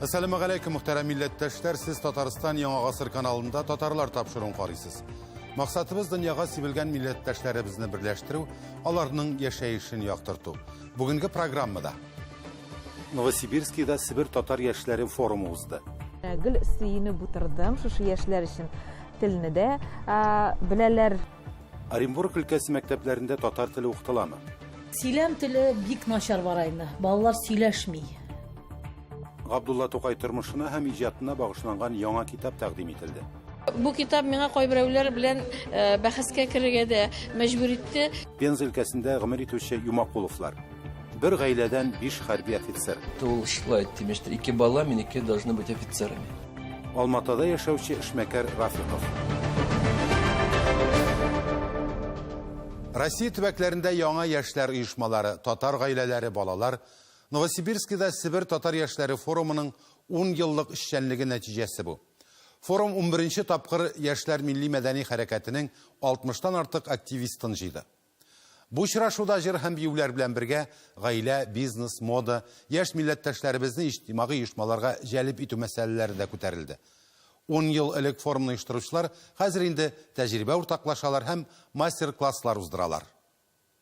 Әссәламегаләйкүм, мөхтәрәм милләттәшләр! Сез Татарстан Яңа гасыр каналында Татарлар тапшыруын карыйсыз. Максатыбыз дөньяга сибелгән милләттәшләребезне берләштерү, аларның яшәешен яктырту. Бүгенге программада Новосибирскида Себер татар яшьләре форумы узды. Гел сөенеп утырдым шушы яшьләр өчен. Телне дә беләләр. Оренбург өлкәсе мәктәпләрендә татар теле укытыламы? Сөйләм теле бик начар бара инде. Балалар сөйләшми. Габдулла Тукай тормышына һәм иҗатына багышланган яңа китап тәкъдим ителде. Бу китап миңа кайберәүләр белән э, бәхәскә керергә дә мәҗбүр итте. Пенза өлкәсендә гомер итүче Юмакуловлар. Бер гаиләдән биш хәрби офицер. Ул шулай әйтте, имештер, ике бала минеке должны быть офицерами. Алматада яшәүче эшмәкәр Рафиков. Россия төбәкләрендә яңа яшьләр оешмалары, татар гаиләләре, балалар Новосибирскида Себер татар яшьләре форумының 10 еллык эшчәнлеге нәтиҗәсе бу. Форум 11 тапкыр яшьләр милли-мәдәни хәрәкәтенең 60 тан артык активистын җыйды. Бу очрашуда җыр һәм биюләр белән бергә гаилә, бизнес, мода, яшь милләттәшләребезне иҗтимагый оешмаларга җәлеп итү мәсьәләләре дә күтәрелде. Ун ел элек форумны оештыручылар хәзер инде тәҗрибә уртаклашалар һәм мастер-класслар уздыралар.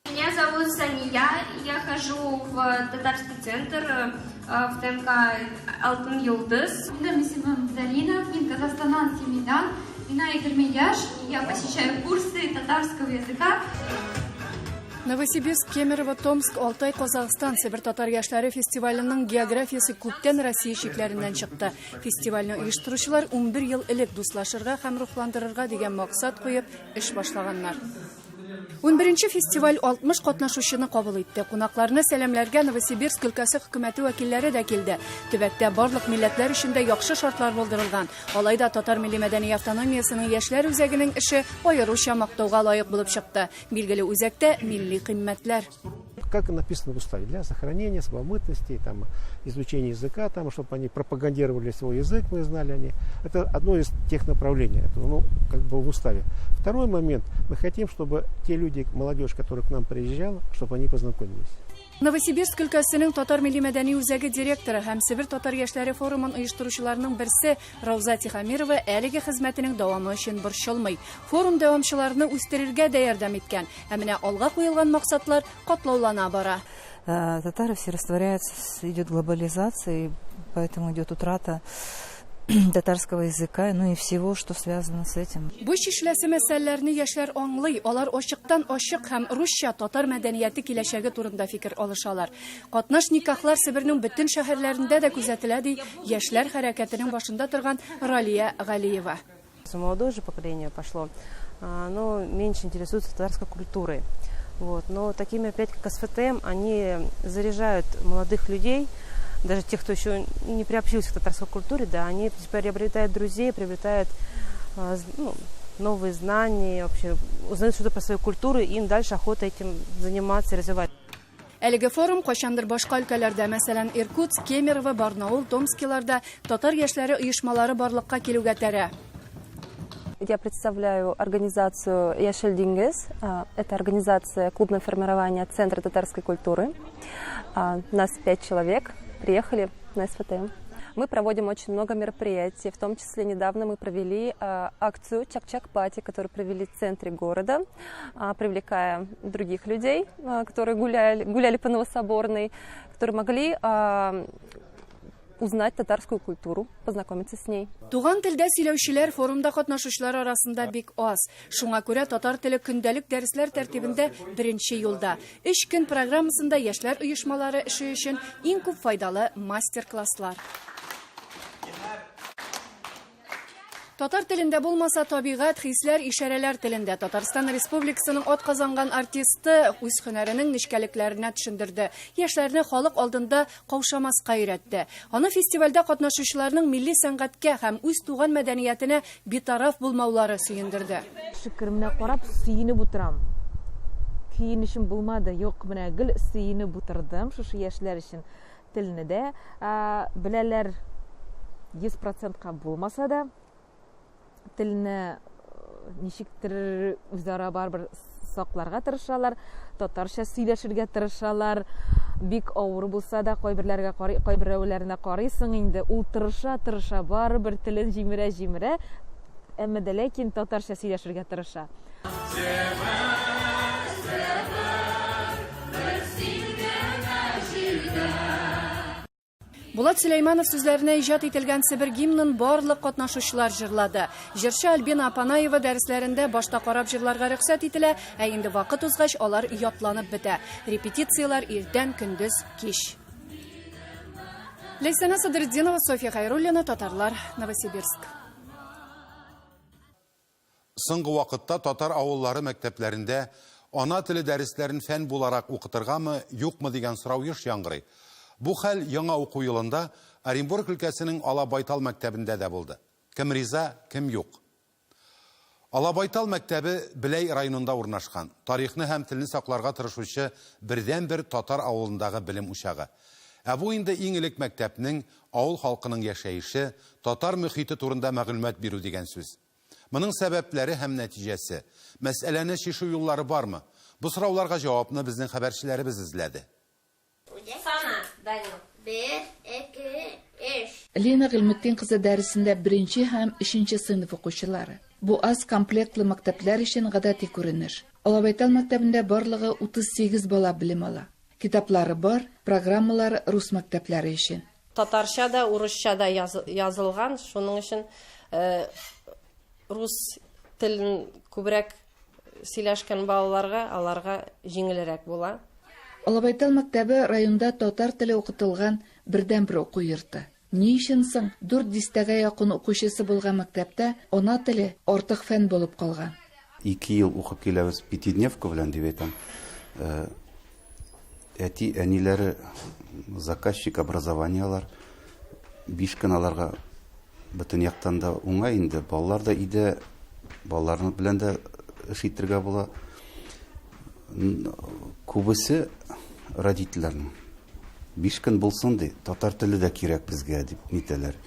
Меня зовут Сания, я хожу в татарский центр э, в ТМК Алтын Йолдыз. Минем исемем Зарина, мин Казахстаннан Семейдан. Миңа 20 яшь, я посещаю курсы татарского языка. Новосибирск, Кемерово, Томск, Алтай, Казахстан Себер татар яшьләре фестиваленең географиясе күптән Россия чикләреннән чыкты. Фестивальне оештыручылар 11 ел элек дуслашырга һәм рухландырырга дигән максат куеп эш башлаганнар. Унберенче фестиваль 60 катнашучыны кабул итте. Кунакларны сәламләргә Новосибирск өлкәсе хөкүмәте вәкилләре дә килде. Төбәктә барлык милләтләр өчен дә яхшы шартлар булдырылган. Алай да татар милли-мәдәни автономиясенең яшьләр үзәгенең эше аеруча мактауга лаек булып чыкты. Билгеле, үзәктә милли кыйммәтләр. Как написано в уставе, для сохранения самобытности, там, изучения языка, там, чтобы они пропагандировали свой язык, мы знали они. Это одно из тех направлений, это, ну, как бы в уставе. Второй момент, мы хотим, чтобы те люди, молодежь, которая к нам приезжала, чтобы они познакомились. Новосибирск өлкәсенең татар милли-мәдәни үзәге директоры һәм Себер татар яшьләре форумын оештыручыларның берсе Рауза Тихомирова әлеге хезмәтенең дәвамы өчен борчылмый. Форум дәвамчыларны үстерергә дә ярдәм иткән. Ә менә алга куелган максатлар катлаулана бара. Э, татары все растворяются, идет глобализация, и поэтому идет утрата татарского языка, ну и всего, что связано с этим. Бу чишеләсе мәсьәләләрне яшьләр аңлый, алар ачыктан ачык һәм русча татар мәдәнияте киләчәге турында фикер алышалар. Катнаш никахлар Себернең бөтен шәһәрләрендә дә күзәтелә, ди яшьләр хәрәкәтенең башында торган Ралия Галиева. Молодое же поколение пошло, оно меньше интересуется татарской культурой. Вот. Но такими опять как СФТМ, они заряжают молодых людей, даже тех, кто еще не приобщился к татарской культуре, да, они приобретают друзей, приобретают ну, новые знания, вообще узнают что-то про свою культуру, и им дальше охота этим заниматься и развивать. Әлеге форум кайчандыр башка өлкәләрдә, мәсәлән, Иркутск, Кемерово, Барнаул, Томскиларда татар яшьләре оешмалары барлыкка килүгә этәрә. Я представляю организацию Яшел Диңгез. Это организация клубного формирования Центра татарской культуры. Нас пять человек. Приехали на СФТМ. Мы проводим очень много мероприятий, в том числе недавно мы провели акцию Чак-Чак-Пати, которую провели в центре города, привлекая других людей, которые гуляли, гуляли по Новособорной, которые могли узнать татарскую культуру, познакомиться с ней. Туган телдә сөйләүчеләр форумда катнашучылар арасында бик аз. Шуңа күрә татар теле көндәлек дәресләр тәртибендә беренче юлда. Өч көн программасында яшьләр оешмалары эше өчен иң күп файдалы мастер-класслар. Татар телендә булмаса, табигать, хисләр, ишарәләр телендә. Татарстан Республикасының атказанган артисты үз һөнәренең нечкәлекләренә төшендерде. Яшьләрне халык алдында каушамаска өйрәтте. Аны фестивальдә катнашучыларның милли сәнгатькә һәм үз туган мәдәниятенә битараф булмаулары сөендерде. Шөкер, менә карап сөенеп утырам. Көенечем булмады, юк, менә гел сөенеп утырдым шушы яшьләр өчен. Телне дә беләләр, 100 процентка булмаса да, телне ничектер үзара барыбер сакларга тырышалар, татарча сөйләшергә тырышалар. Бик авыр булса да, кайберләргә карый, кайберәүләренә карыйсың инде, ул тырыша, тырыша, барыбер телен җимерә, җимерә, әмма дә ләкин татарча сөйләшергә тырыша. Булат Сөләйманов сүзләренә иҗат ителгән Себер гимнын барлык катнашучылар җырлады. Җырчы Альбина Апанаева дәресләрендә башта карап җырларга рөхсәт ителә, ә инде вакыт узгач алар ятланып бетә. Репетицияләр иртән, көндез, кич. Ләйсәнә Садретдинова, Софья Хайруллина, Татарлар, Новосибирск. Соңгы вакытта татар авыллары мәктәпләрендә ана теле дәресләрен фән буларак укытыргамы, юкмы дигән сорау еш яңгырый. Бу хәл яңа уку елында Оренбург өлкәсенең Алабайтал мәктәбендә дә булды. Кем риза, кем юк. Алабайтал мәктәбе Беләй районында урнашкан, тарихны һәм телне сакларга тырышучы бердәнбер татар авылындагы белем учагы. Ә бу инде иң элек мәктәпнең, авыл халкының яшәеше, татар мөхите турында мәгълүмат бирү дигән сүз. Моның сәбәпләре һәм нәтиҗәсе, мәсьәләне чишү юллары бармы? Бу сорауларга җавапны безнең хәбәрчеләребез эзләде. Сана, Данил. Бер, ике, өч. Лина Гыйльметдин кызы дәресендә беренче һәм өченче сыйныф укучылары. Бу аз комплектлы мәктәпләр өчен гадәти күренеш. Алабайтал мәктәбендә барлыгы 38 бала белем ала. Китаплары бар, программалары рус мәктәпләре өчен. Татарча да, урысча да язылган, шуның өчен рус телен күбрәк сөйләшкән балаларга аларга җиңелрәк була. Алабайтал мәктәбе районда татар теле укытылган бердәнбер уку йорты. Ни өчен соң дүрт дистәгә якын укучысы булган мәктәптә ана теле артык фән булып калган? Ике ел укып киләбез пятидневка белән дип әйтәм. Әти, әниләре заказчик образованиелар. Биш көн аларга бөтен яктан да уңай инде. Балалар да өйдә, балаларны белән дә эш итергә була. Күбесе родительләрнең биш көн булсын ди, татар теле дә кирәк безгә дип нитәләр.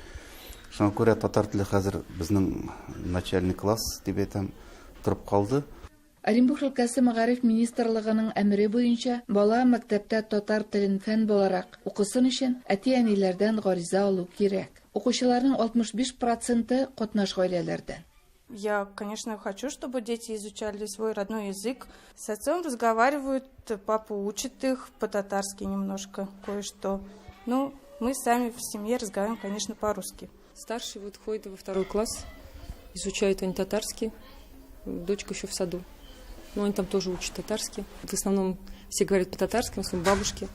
Шуңа күрә татар теле хәзер безнең начальный класс дип әйтәм, торып калды. Оренбург өлкәсе мәгариф министрлыгының әмере буенча, бала мәктәптә татар телен фән буларак укысын өчен әти-әниләрдән гариза алу кирәк. Укучыларның 65 проценты катнаш гаиләләрдән. Я, конечно, хочу, чтобы дети изучали свой родной язык. С отцом разговаривают, папа учит их по-татарски немножко, кое-что. Ну, мы сами в семье разговариваем, конечно, по-русски. Старший вот ходит во второй класс, изучают они татарский. Дочка еще в саду. Но они там тоже учат татарский. В основном все говорят по-татарски, в основном бабушки.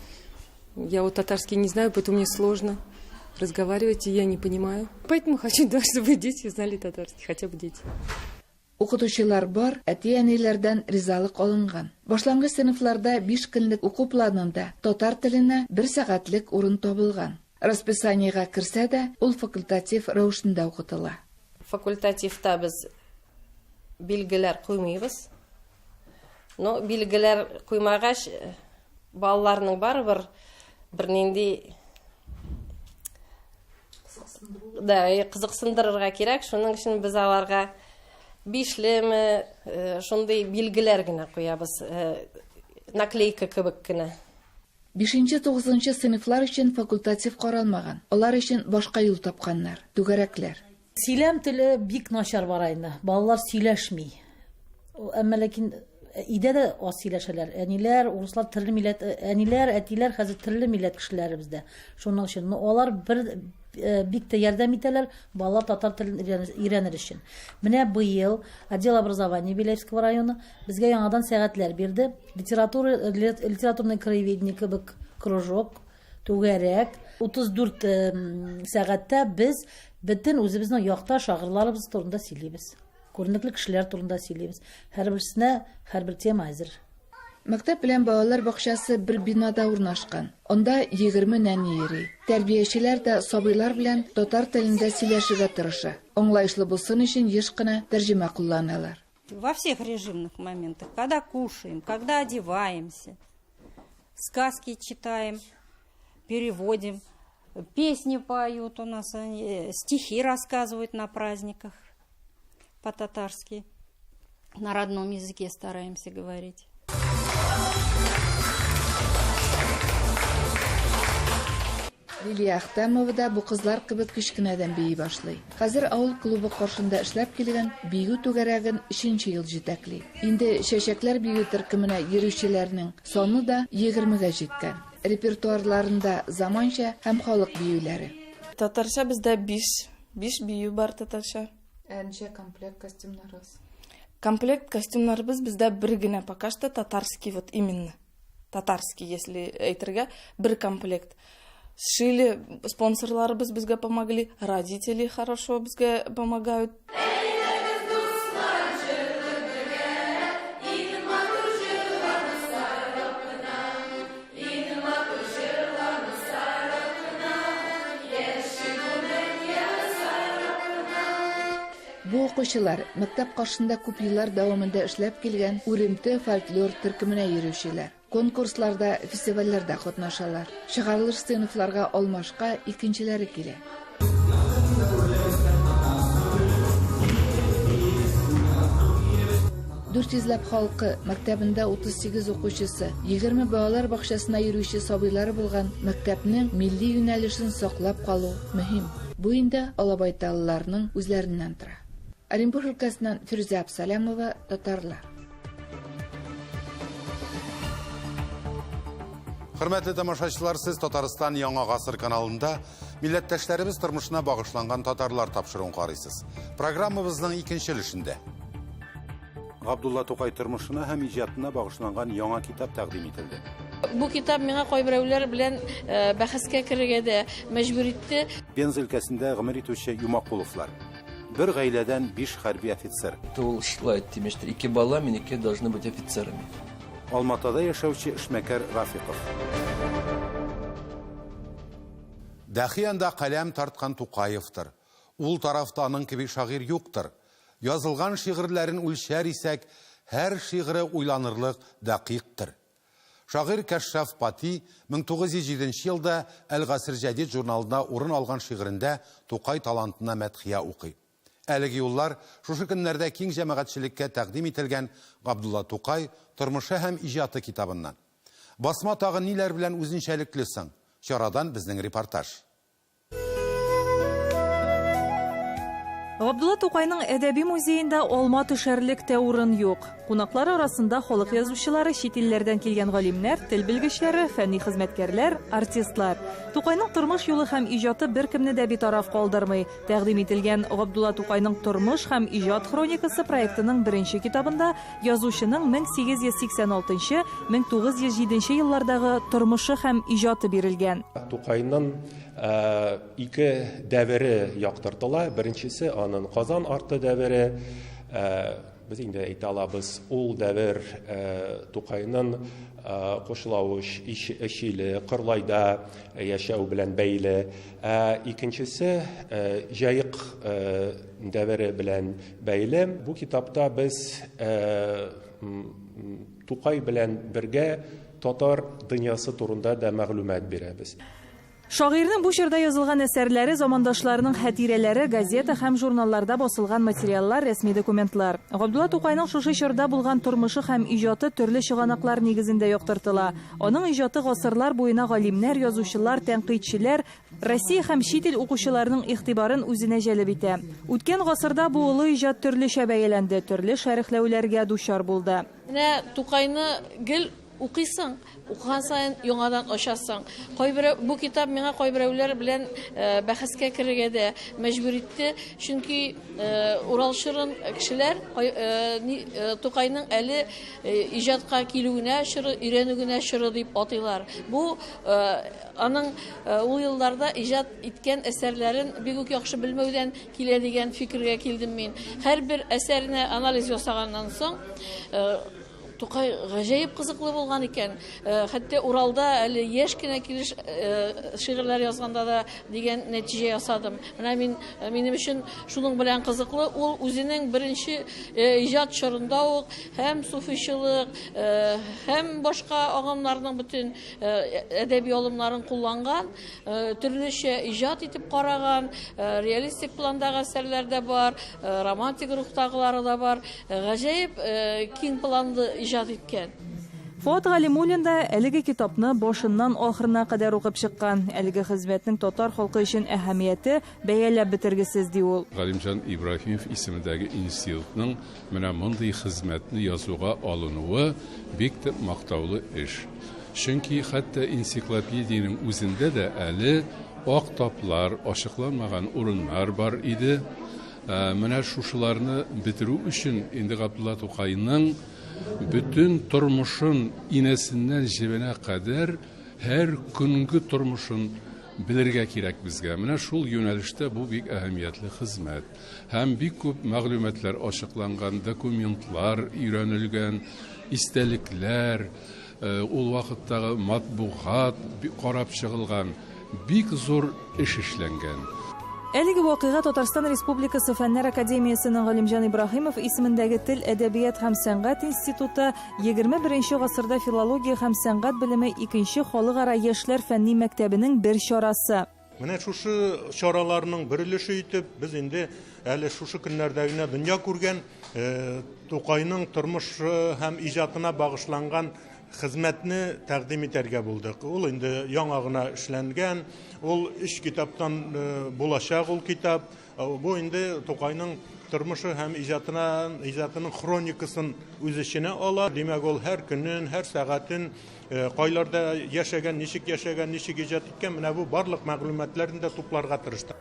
Я вот татарский не знаю, поэтому мне сложно разговаривать, и я не понимаю. Поэтому хочу, да, чтобы дети знали татарский, хотя бы дети. Укытучылар бар, әти-әниләрдән ризалык алынган. Башлангыч сыйныфларда биш көнлек уку планында татар теленә бер сәгатьлек урын табылган. Расписаниегә керсә дә, ул факультатив рәвешендә укытыла. Факультативта без билгеләр куймыйбыз. Но билгеләр куймагач, балаларның барыбер бернинди да, кызыксындырырга кирәк. Шуның өчен без аларга бишлеме, шундый билгеләр генә куябыз, наклейка кебек кенә. Бишенче-тугызынчы сыйныфлар өчен факультатив каралмаган, алар өчен башка юл тапканнар, түгәрәкләр. Сөйләм теле бик начар бара инде. Балалар сөйләшми. Әмма ләкин өйдә дә аз сөйләшәләр. Әниләр, урыслар төрле милләт, әниләр, әтиләр хәзер төрле милләт кешеләре бездә. Шуның өчен, но алар бер бик тә ярдәм итәләр балалар татар телен өйрәнер өчен. Менә быел отдел образования Беляевского района безгә яңадан сәгатьләр бирде. Литература, литературное краеведение кебек кружок, түгәрәк. 34 сәгатьтә без бөтен үзебезнең якта шагыйрьләребез турында сөйлибез. Күренекле кешеләр турында сөйлибез. Һәрберсенә һәрбер тема әзер. Мәктәп белән балалар бакчасы бер бинада урнашкан. Анда 20 нәни йөри. Тәрбиячеләр дә сабыйлар белән татар телендә сөйләшергә тырыша. Аңлаешлы булсын өчен еш кына тәрҗемә кулланалар. Во всех режимных моментах, когда кушаем, когда одеваемся, сказки читаем, переводим, песни поют у нас, они, стихи рассказывают на праздниках по-татарски. На родном языке стараемся говорить. Лилия Әхтәмова да бу кызлар кебек кечкенәдән бии башлый. Хәзер авыл клубы каршында эшләп килгән бию түгәрәген өченче ел җитәкли. Инде Чәчәкләр бию төркеменә йөрүчеләрнең саны да егермегә җиткән. Репертуарларында заманча һәм халык биюләре. Татарча бездә биш, биш бию бар татарча. Ә ничә комплект костюмнарыгыз? Комплект костюмнарыбыз бездә бер генә пока что татарский вот именно. Татарский, если әйтергә, бер комплект. Сшили, спонсорларыбыз безгә помогли, родители хорошо безгә помогают. Бу укучылар, мәктәп каршында күп еллар дәвамында эшләп килгән Үремте фольклор төркеменә йөрүчеләр. Конкурсларда, фестивальләрдә катнашалар. Чыгарылыш сыйныфларга алмашка икенчеләре килә. 400 ләп халкы, мәктәбендә 38 укучысы, 20 балалар бакчасына йөрүче сабыйлары булган мәктәпнең милли юнәлешен саклап калу мөһим. Бу инде алабайталыларның үзләреннән тора. Оренбург өлкәсеннән Фирүзә Абсалямова, Татарлар. Хөрмәтле тамашачылар, сез Татарстан Яңа гасыр каналында милләттәшләребез тормышына багышланган татарлар тапшыруын карыйсыз. Программабызның икенче өлешендә Габдулла Тукай тормышына һәм иҗатына багышланган яңа китап тәкъдим ителде. Бу китап миңа кайберәүләр белән э, бәхәскә керергә дә мәҗбүр итте. Пенза өлкәсендә гомер итүче Юмакуловлар. Бер гаиләдән биш хәрби офицер. Ул шулай тимештер. Ике бала минеке должны быть офицерами. Алматада яшәүче эшмәкәр Рафиков. Дәхи анда каләм тарткан Тукаевтыр. Ул тарафта аның кеби шагыйрь юктыр. Язылган шигырьләрен үлчәр исәк, һәр шигыре уйланырлык дәкыйктыр. Шагыйрь Кәшшаф Пати 1907 нче елда Әл-Гасыр Җәдид журналында урын алган шигырендә Тукай талантына мәдхия укый. Әлеге юллар шушы көннәрдә киң җәмәгатьчелеккә тәкъдим ителгән Габдулла Тукай, тормышы һәм иҗаты китабыннан. Басма тагын ниләр белән үзенчәлекле соң? Чарадан безнең репортаж. Габдулла Тукайның әдәби музеенда алма төшәрлек тә урын юк. Кунаклар арасында халык язучылары, чит илләрдән килгән галимнәр, тел белгечләре, фәнни хезмәткәрләр, артистлар. Тукайның тормыш юлы һәм иҗаты беркемне дә битараф калдырмый. Тәкъдим ителгән Габдулла Тукайның тормыш һәм иҗат хроникасы проектының беренче китабында язучының 1886 1907 еллардагы тормышы һәм иҗаты бирелгән. Тукайның Ике дәвере яктыртыла. Беренчесе анын Казан арты дәвере. Без инде әйтә алабыз, ул дәвер Тукайнын Кушлавыч, Өчиле, Кырлайда яшәү белән бәйле. Ә икенчесе Җаек дәвере белән бәйле. Бу китапта без Тукай белән бергә татар дөньясы турында да мәгълүмат бирәбез. Шагыйрьнең бу чорда язылган әсәрләре, замандашларының хатирәләре, газета һәм журналларда басылган материаллар, рәсми документлар. Габдулла Тукайның шушы чорда булган тормышы һәм иҗаты төрле чыганаклар нигезендә яктыртыла. Аның иҗаты гасырлар буена галимнәр, язучылар, тәнкыйтьчеләр, Россия һәм чит ил укучыларының игътибарын үзенә җәлеп итә. Үткән гасырда бу олы иҗат төрлечә бәяләнде, төрле шәрехләүләргә дучар булды. Менә Тукайны гел Укыйсың, укыган саен яңадан ачасың. Кайберәү бу китап миңа кайберәүләр белән э, бәхәскә керергә дә мәҗбүр итте. Чөнки э, Урал чорын кешеләр э, Тукайның әле иҗатка килүенә чоры, өйрәнү генә чоры дип атыйлар. Бу аның ул елларда иҗат иткән әсәрләрен бик үк яхшы белмәүдән килә дигән фикергә килдем мин. Һәрбер әсәренә анализ ясаганнан соң, Тукай гаҗәеп кызыклы булган икән. Хәтта Уралда әле яшь кенә килеш шигырьләр язганда да дигән нәтиҗә ясадым. Менә мин минем өчен шуның белән кызыклы, ул үзенең беренче иҗат чорында ук һәм суфичылык, һәм башка агымнарның бөтен әдәби алымнарын кулланган, төрлечә иҗат итеп караган, реалистик пландагы әсәрләр дә бар, романтик рухтагылары да бар. Гаҗәеп киң планлы иҗат иткән. Фоат Галимуллин да әлеге китапны башыннан ахырына кадәр укып чыккан. Әлеге хезмәтнең татар халкы өчен әһәмияте бәяләп бетергесез, ди ул. Галимҗан Ибраһимов исемендәге институтның менә мондый хезмәтне язуга алынуы бик тә мактаулы эш. Чөнки хәтта энциклопедиянең үзендә дә әле ак таплар, ачыкланмаган урыннар бар иде. Менә шушыларны бетерү өчен инде Габдулла Тукайның бөтен тормышын инәсеннән җебенә кадәр һәр көнге тормышын белергә кирәк безгә. Менә шул юнәлештә бу бик әһәмиятле хезмәт. Һәм бик күп мәгълүматлар ачыкланган, документлар өйрәнелгән, истәлекләр, ул вакыттагы матбугат карап чыгылган, бик зур эш эшләнгән. Әлеге вакыйга Татарстан Республикасы Фәннәр академиясенең Галимҗан Ибраһимов исемендәге Тел, әдәбият һәм сәнгать институты 21 гасырда филология һәм сәнгать белеме икенче халыкара яшьләр фәнни мәктәбенең бер чарасы. Менә шушы чараларның бер өлеше итеп, без инде әле шушы көннәрдә генә дөнья күргән Тукайның тормышы һәм иҗатына багышланган хезмәтне тәкъдим итәргә булдык. Ул инде яңа гына эшләнгән, ул өч китаптан булачак ул китап. Бу инде Тукайның тормышы һәм иҗатына, иҗатының хроникасын үз эченә ала. Димәк, ул һәр көнен, һәр сәгатен кайларда яшәгән, ничек яшәгән, ничек иҗат иткән, менә бу барлык мәгълүматларны да тупларга тырыштык.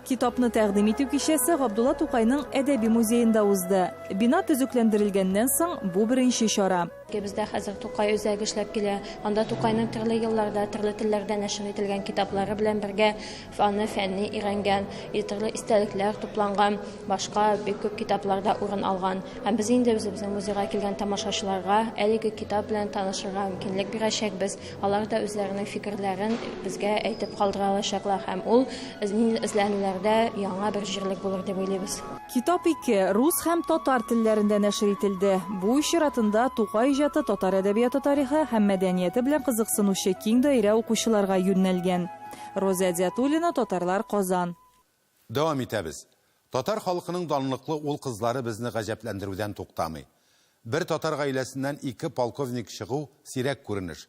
Китапны тәкъдим итү кичәсе Габдулла Тукайның әдәби музеенда узды. Бина төзекләндерелгәннән соң бу беренче чара. Бездә хәзер Тукай үзәге эшләп килә. Анда Тукайның төрле елларда, төрле телләрдә нәшер ителгән китаплары белән бергә аны фәнни өйрәнгән, төрле истәлекләр тупланган башка бик күп китаплар да урын алган. Һәм без инде үзебезнең музейга килгән тамашачыларга әлеге китап белән танышырга мөмкинлек бирәчәкбез. Алар да үзләренең фикерләрен безгә әйтеп калдыра алачаклар һәм ул эзләнүләрдә яңа бер җирлек булыр дип уйлыйбыз. Китап ике, рус һәм татар телләрендә нәшер ителде. Бу үз чиратында Тукай иҗаты татар әдәбияты тарихы һәм мәдәнияте белән кызыксынучы киң даирә укучыларга юнәлгән. Роза Әдиатуллина, Татарлар, Казан. Дәвам итәбез. Татар халкының данлыклы ул-кызлары безне гаҗәпләндерүдән туктамый. Бер татар гаиләсеннән ике полковник чыгу, сирәк күренеш.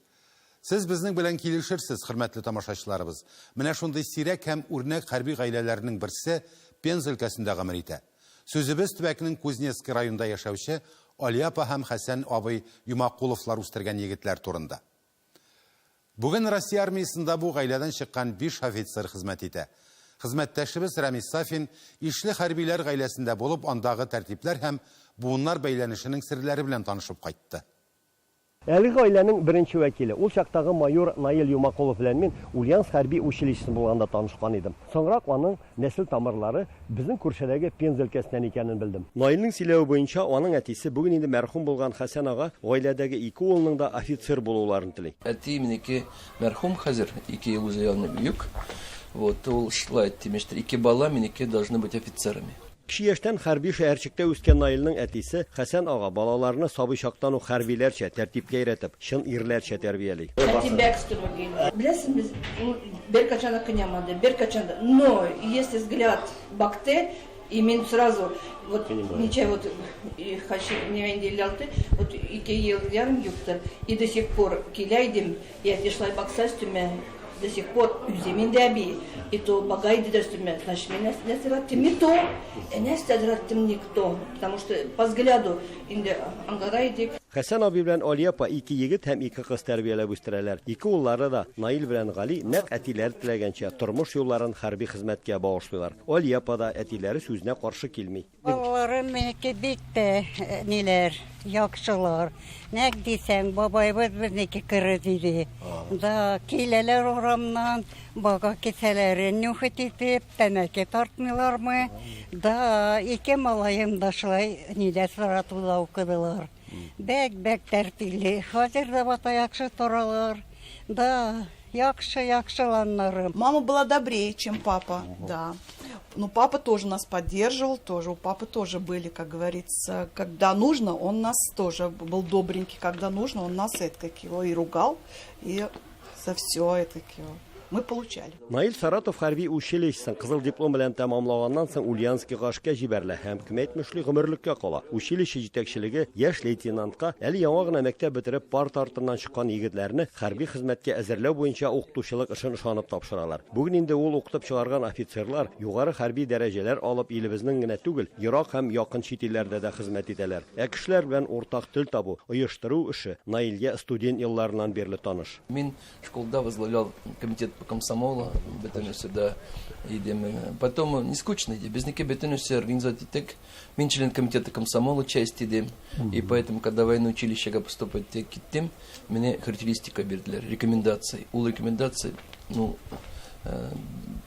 Сез безнең белән килешерсез, хөрмәтле тамашачыларыбыз. Менә шундый сирәк һәм үрнәк хәрби гаиләләрнең берсе Пенза өлкәсендә гомер итә. Сүзебез төбәкнең Кузнецкий районында яшәүче Алия апа һәм Хәсән абый Юмакуловлар үстергән егетләр турында. Бүген Россия армиясендә бу гаиләдән чыккан биш офицер хезмәт итә. Хезмәттәшебез Рәмис Сафин ишле хәрбиләр гаиләсендә булып, андагы тәртипләр һәм буыннар бәйләнешенең серләре белән танышып кайтты. Әлеге гаиләнең беренче вәкиле, ул чактагы майор Наил Юмакулов белән мин Ульяновск хәрби училищесында булганда танышкан идем. Соңрак аның нәсел тамырлары безнең күршедәге Пенза өлкәсеннән икәнен белдем. Наилнең сөйләве буенча, аның әтисе, бүген инде мәрхүм булган Хәсән ага, гаиләдәге ике улының да офицер булуларын тели. Әти минеке мәрхүм хәзер, ике ел үзе янып юк. Вот, ул шулай әйтте, имештер, ике бала минеке должны быть офицерами. Кече яшьтән хәрби шәһәрчектә үскән Наилнең әтисе Хәсән ага балаларны сабый чактан ук хәрбиләрчә, тәртипкә өйрәтеп, чын ирләрчә тәрбияли. Әти бәк строгий. Беләсең, без ул беркайчан да кынямады, беркайчан да. Но если взгляд бакты, и мин сразу вот ничә вот миңа инде 56, вот ике ел ярым юктыр, и до сих пор килә идем, И әти шулай бакса өстемә, до сих пор үзем инде әби, и то бага иде дә өстемә, значит, мин нәрсә раттым, не то, ә нәрсә раттым никто, потому что по взгляду инде аңгара идек. Хәсән абый белән Алия апа ике егет һәм ике кыз тәрбияләп үстерәләр. Ике уллары да, Наил белән Гали, нәкъ әтиләре теләгәнчә, тормыш юлларын хәрби хезмәткә багышлыйлар. Алия апа да әтиләре сүзенә каршы килми. Балаларым минеке бик тә ниләр, яхшылар. Нәк дисәң, бабайыбыз безнеке кырыс иде. Да, киләләр урамнан, бага кесәләрен нюхать итеп, тәмәке тартмыйлармы? Да, ике малаем да шулай нидә Саратовда укыдылар. Бәк-бәк тәртипле. Хәзер дә бата яхшы торалар. Да, яхшы, яхшыланнарым. Мама была добрее, чем папа, да. Но папа тоже нас поддерживал, тоже. У папы тоже были, как говорится, когда нужно, он нас тоже был добренький, когда нужно, он нас это, как его, и ругал, и за все это, как его, мы получали. Наил Саратов хәрби училищесын кызыл диплом белән тәмамлаганнан соң Ульяновскига эшкә җибәрелә һәм, кем әйтмешли, гомерлеккә кала. Училище җитәкчелеге яшь лейтенантка әле яңа гына мәктәп бетереп парта артыннан чыккан егетләрне хәрби хезмәткә әзерләү буенча укытучылык эшен ышанып тапшыралар. Бүген инде ул укытып чыгарган офицерлар югары хәрби дәрәҗәләр алып илебезнең генә түгел, ерак һәм якын чит илләрдә дә хезмәт итәләр. Ә кешеләр белән уртак тел табу, оештыру эше Наилгә студент елларыннан бирле таныш. Мин школда возглавлял комитет по комсомолу, бөтенесе дә идем. Потом не скучно иде, безнеке бөтенесе организовать иттек. Мин член комитета комсомола части идем. И поэтому, когда военное училищега поступать киттем, мине характеристика бирделәр, рекомендации. Ул рекомендации, ну,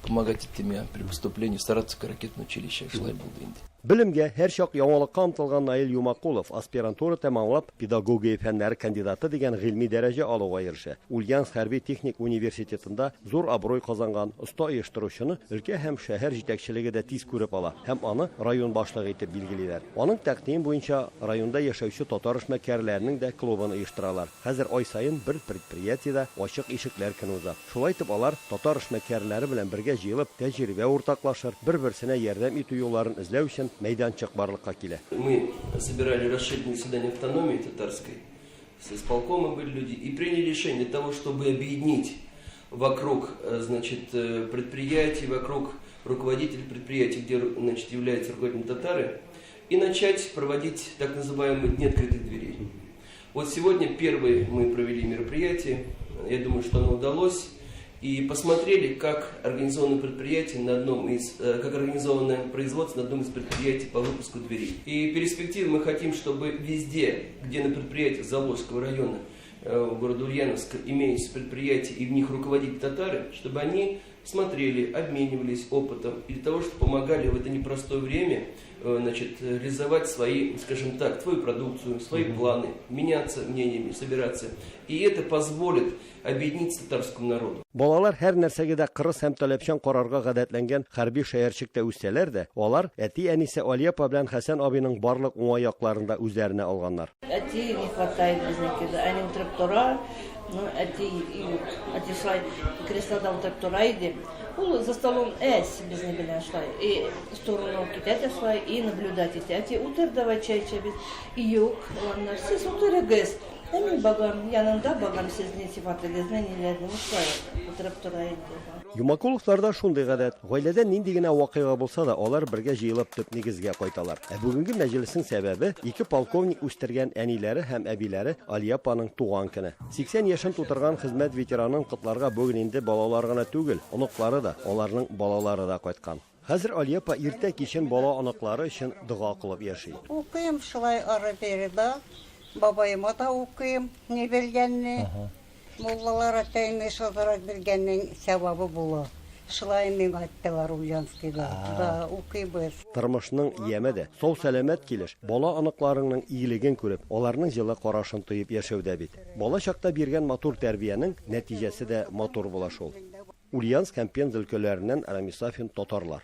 помогать итте миңа при поступлении в Саратовское ракетное училище, шулай булды инде. Белемгә һәрчак яңалыкка омтылган Наил Юмакулов аспирантура тәмамлап, педагогия фәннәре кандидаты дигән гыйльми дәрәҗә алуга ирешә. Ульяновск хәрби техник университетында зур абруй казанган оста оештыручыны өлкә һәм шәһәр җитәкчелеге дә тиз күреп ала һәм аны район башлыгы итеп билгелиләр. Аның тәкъдиме буенча районда яшәүче татар эшмәкәрләренең дә клубын оештыралар. Хәзер ай саен бер предприятиедә ачык ишекләр көне уза. Шулай итеп алар татар эшмәкәрләре белән бергә җыелып, тәҗрибә уртаклашыр, бер-берсенә ярдәм итү юлларын эзләү өчен мәйданчык барлыкка килә. Мы собирали расширенное заседание автономии татарской, с исполкома были люди, и приняли решение для того, чтобы объединить вокруг, значит, предприятий, вокруг руководителей предприятий, где, значит, являются руководителями татары, и начать проводить так называемые дни открытых дверей. Вот сегодня первые мы провели мероприятие, я думаю, что оно удалось, и посмотрели, как организовано предприятие на одном из, как организовано производство на одном из предприятий по выпуску дверей. И в перспективе мы хотим, чтобы везде, где на предприятиях Заволжского района, города Ульяновска, имеются предприятия и в них руководить татары, чтобы они смотрели, обменивались опытом, и для того, чтобы помогали в это непростое время, значит, реализовать свои, скажем так, свою продукцию, свои планы, меняться мнениями, собираться. И это позволит объединиться татарскому народу. Балалар һәр нәрсәгә дә кырыс һәм таләпчән карарга гадәтләнгән хәрби шәһәрчектә үссәләр дә, алар әти-әнисе Алия апа белән Хәсән абыйның барлык уңай якларын да үзләренә алганнар. Әти не хватает безнеке. Әни утырып тора, но әти юк. Әти шулай креслода утырып тора иде. Ул за столом әз безне белән шулай. И сторону китә дә шулай, и наблюдать итә. Әти, утыр, давай чәй эчәбез. Юк, уланнар, сез утырыгыз. Ә мин багам, янында багам сезне сифатыгызны, ниләрне шулай утырып тора иде. Юмакуловларда шундый гадәт. Гаиләдә нинди генә вакыйга булса да, алар бергә җыелып төп нигезгә кайталар. Ә бүгенге мәҗлеснең сәбәбе ике полковник үстергән әниләре һәм әбиләре Алия апаның туган көне. 80 яшен тутырган хезмәт ветеранын котларга бүген инде балалар гына түгел, оныклары да, аларның балалары да кайткан. Хәзер Алия апа иртә кичен бала оныклары өчен дога кылып яши. Укыйм шулай ары-бире да, бабаема да укыйм, ни белгәнне. Муллалар әтәйне шазарак белгәннең сәбабы була. Шулай миңа әйттеләр Ульяновскийда. Да, укыйбыз. Тормышның яме дә, сау сәламәт килеш, бала оныкларыңның игелеген күреп, аларның җылы карашын тоеп яшәүдә бит. Бала чакта биргән матур тәрбиянең нәтиҗәсе дә матур була шул. Ульяновск һәм Пенза өлкәләреннән Рамис Сафин, Татарлар.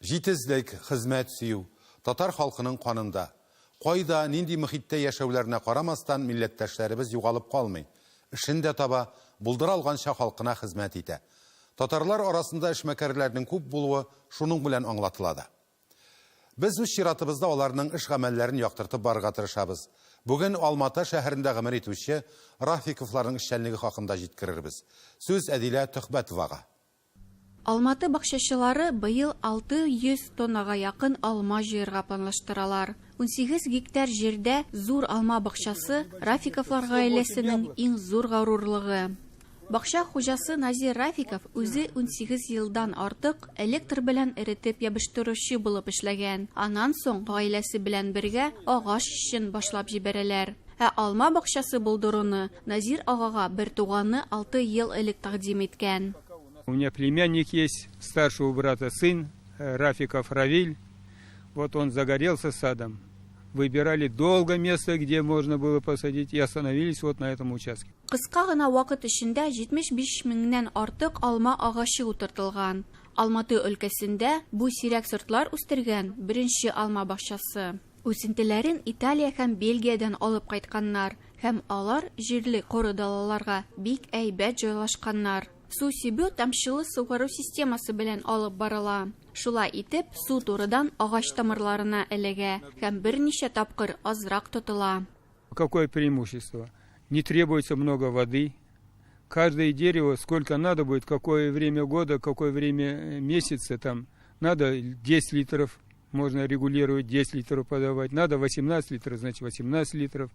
Җитезлек, хезмәт сөю, татар халкының канында. Кайда, нинди мөхиттә яшәүләренә карамастан, милләттәшләребез югалып калмый. Эшен дә таба, булдыра алганча халкына хезмәт итә. Татарлар арасында эшмәкәрләрнең күп булуы шуның белән аңлатыла да. Без үз чиратыбызда аларның эш гамәлләрен яктыртып барырга тырышабыз. Бүген Алматы шәһәрендә гомер итүче Рафиковларның эшчәнлеге хакында җиткерербез. Сүз Әдилә Төхбәтовага. Алматы бакчачылары быел 600 тоннага якын алма җыярга планлаштыралар. 18 гектар җирдә зур алма бакчасы Рафиковлар гаиләсенең иң зур горурлыгы. Бакча хуҗасы Назир Рафиков үзе 18 елдан артык электр белән эретеп ябыштыручы булып эшләгән. Аннан соң гаиләсе белән бергә агач эшен башлап җибәрәләр. Ә алма бакчасы булдыруны Назир агага бер туганы 6 ел элек тәкъдим иткән. У меня племянник есть, старшего брата сын, Рафиков Равиль. Вот он загорелся садом. Выбирали долго место, где можно было посадить, и остановились вот на этом участке. Кыска гына вакыт эчендә 75 меңнән артык алма агачы утыртылган. Алматы өлкәсендә бу сирәк сортлар үстергән беренче алма бакчасы. Үсентеләрен Италия һәм Бельгиядән алып кайтканнар һәм алар җирле коры далаларга бик әйбәт җайлашканнар. Су сибү тамчылы сугару системасы белән алып барыла. Шулай итеп, су турыдан агач тамырларына эләгә һәм берничә тапкыр азрак тотыла. Какое преимущество? Не требуется много воды. Каждое дерево, сколько надо будет, какое время года, какое время месяца, там надо 10 литров, можно регулировать, 10 литров подавать, надо 18 литров, значит 18 литров.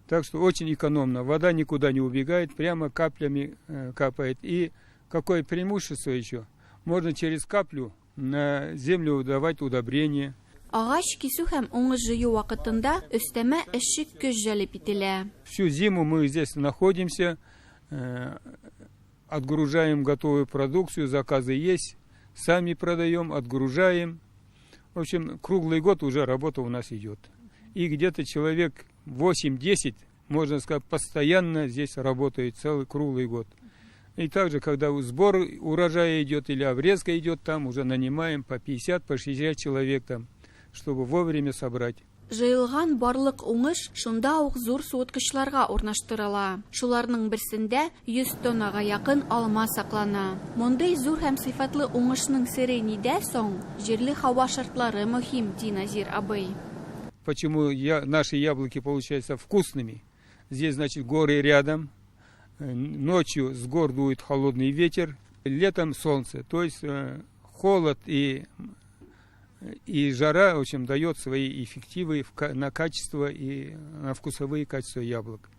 Так что очень экономно, вода никуда не убегает, прямо каплями капает. И какое преимущество еще? Можно через каплю на землю давать удобрение. Агач кисү һәм уңыш җыю вакытында өстәмә эшче көч җәлеп ителә. Всю зиму мы здесь находимся, отгружаем готовую продукцию, заказы есть, сами продаем, отгружаем. В общем, круглый год уже работа у нас идет. И где-то человек 8-10, можно сказать, постоянно здесь работает целый круглый год. И также, когда сбор урожая идет или обрезка идет, там уже нанимаем по 50, по 60 человек там, чтобы вовремя собрать. Җыелган барлык уңыш шунда ук зур суыткычларга урнаштырыла. Шуларның берсендә 100 тоннага якын алма саклана. Мондый зур һәм сыйфатлы уңышның сере нидә соң? Җирле һава шартлары мөһим, ди Назир абый. Почему наши яблоки получаются вкусными? Здесь, значит, горы рядом. Ночью с гор дует холодный ветер, летом солнце. То есть холод и жара, в общем, дает свои эффективы на качество и на вкусовые качества яблок.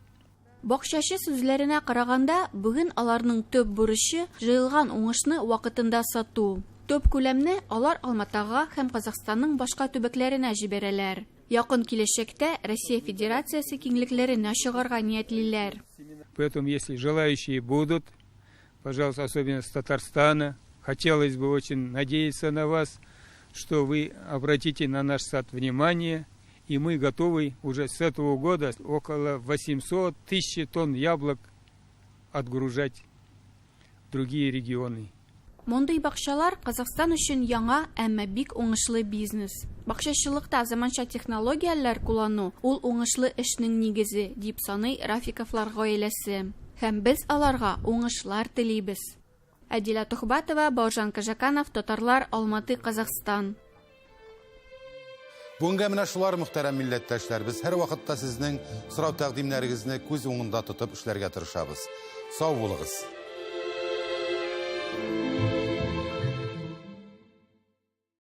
Бакчачы сүзләренә караганда, бүген аларның төп бурычы җыелган уңышны вакытында сату. Төп күләмне алар Алматага һәм Казахстанның башка төбәкләренә җибәрәләр. Якын киләчәктә Россия Федерациясе киңлекләренә чыгарга ниятлиләр. Поэтому, если желающие будут, пожалуйста, особенно с Татарстана, хотелось бы очень надеяться на вас, что вы обратите на наш сад внимание, и мы готовы уже с этого года около 800 тысяч тонн яблок отгружать в другие регионы. Мондый бакчалар Казахстан өчен яңа, әмма бик уңышлы бизнес. Бакчачылыкта заманча технологияләр куллану ул уңышлы эшнең нигезе, дип саный Рафиковлар гаиләсе. Һәм без аларга уңышлар телибез. Әдилә Тухбатова, Бауыржан Кажаканов, Татарлар, Алматы, Казахстан. Бүгенгә менә шулар, мөхтәрәм милләттәшләр. Без һәрвакытта сезнең сорау тәкъдимнәрегезне күз уңында тотып эшләргә тырышабыз. Сау булыгыз.